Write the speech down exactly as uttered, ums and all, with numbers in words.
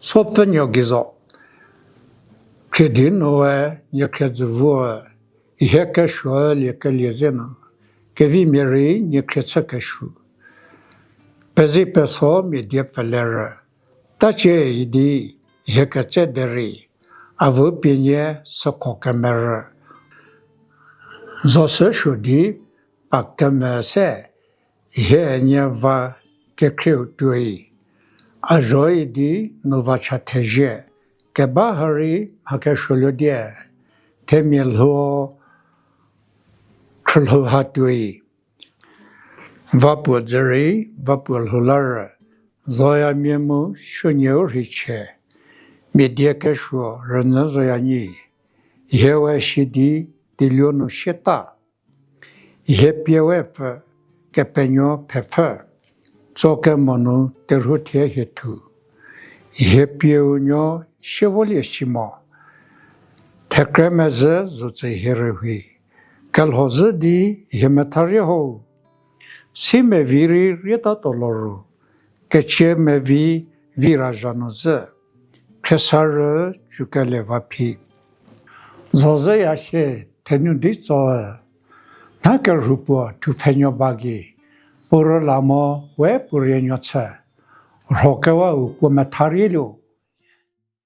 Sopfünuo geizo. Khriedi nu we nie khriedzü vo, hie kesuo liekelie ze nu, kevimia rei nie khrie chü kesuo. Pezi peso mia die pfü lerü, tacie idi hie ketse derei, avu pie nie süko kemerü. Zo sü suo di pa kemvü se, hie nie va kekhrieu tuoi, a zho idi nu va cha thezie, keba ha rei mha kesuo luo die, themia lhou khrülhou ha tuoi. Va puo dzü rei va puo lhou la rü, zoya mia mu suonie u rheichie, mia die kesuo rünyü zoya nyi, hie we si di teiluo nu sieta. Hie pie we pfü, kepenuo phepfü, tso kemo nu terhuo thie hie thu. Hie pieu nuo sie volie si mo, thekre mezhü zo tsü hie rühi, kelho zhü di hie metharie ho. Si mevi rei rietatuo lo ru, kecie mevi vi razha nu zhü, khriesarü cükelie va phi. Zo zhüya sie thenu di tsoü, nha kerhu puo thupfhenuo ba gei, puo rüla mo we puo rienuo chü, rhokewau puo metharie luo,